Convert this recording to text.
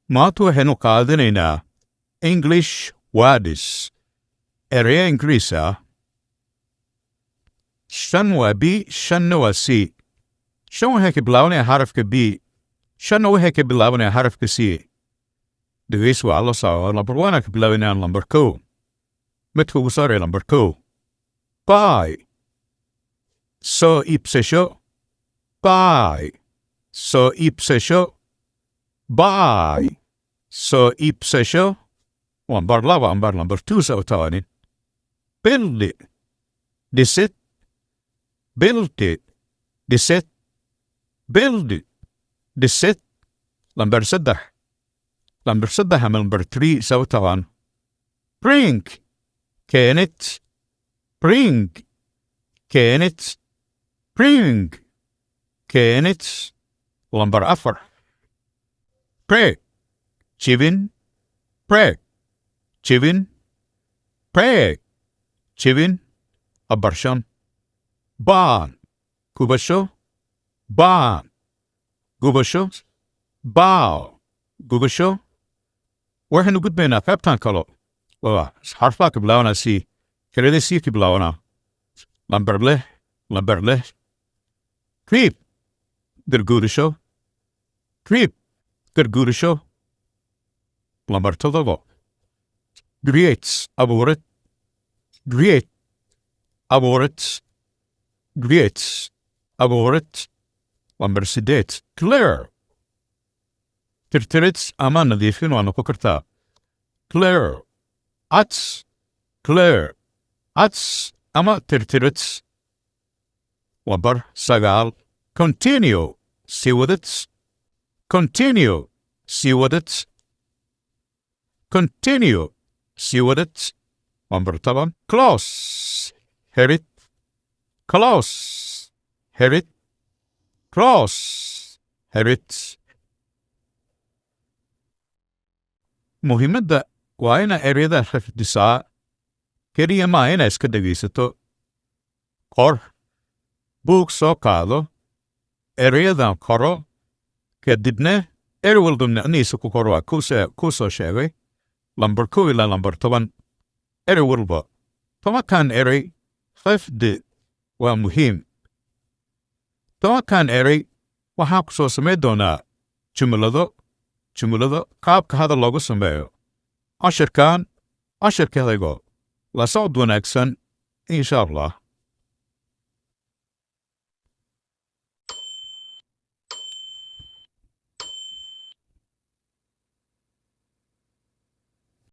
Maanta waxaynu qaadanaynaa English words, ereya Ingiriis ah. Shan waa B, shanna waa C. Shan waxay ka bilaabanaya xarafka B, shanna waxay ka bilaabanaya xarafka C. Dhegeys waa la soco. Number one ka bilaabanaya, number 1, midka ugu sarreeya, number 1: buy, soo iibsasho. Buy, soo iibsasho. Buy, soo iibsasho. Lambar 2, lambar number 2 sa u taqaanin: build, dhisid. Build, dhisid. Build, dhisid. Lambar 3, lambar 3 ama lambar 3 sa u taqaan: bring, keenid. Bring, keenid. Bring, keenid. Lambar 4: break, jebin. Break, jebin. Break, jebin. Lambar 5: burn, gubasho. Burn, gubasho. Burn, gubasho. Waxaynu gudbaynaa qaybtan kalo. Waa xarfaa ka bilaabanaa C, kelada C ka bilaabanaa. Lambar 6, lambar 6: creep, garguurasho. Creep, garguurasho. Lambar 7: create, abuurid. Create, abuurid. Create, abuurid. Lambar 8: clear, tirtirid ama nadiifin waa noqon kartaa. Clear, cad. Clear, cad ama tirtirid. Lambar 9: continue, sii wadid. Continue, sii wadid. Continue, sii wadid. Lambar 10: close, xirid. Close, xirid. Close, xirid. Muhiimadda waa ina ereyada xifdisaa keliya, maa inaa iska dhegaysato. Qor, buug soo qaado, ereyadan qoro, kadibna erey walba micnihiisa ku qoro. Waa kuu soo sheegay lambar 1 ilaa lambar 10. Erey walba, 10-kan erey xifdi, waa muhiim. 10-kan erey waxaan ku soo samayn doonaa jumlado, jumlado qaabka hadal loogu sameeyo cashirkan, cashirka xigo. La socod wanaagsan, insha Allah.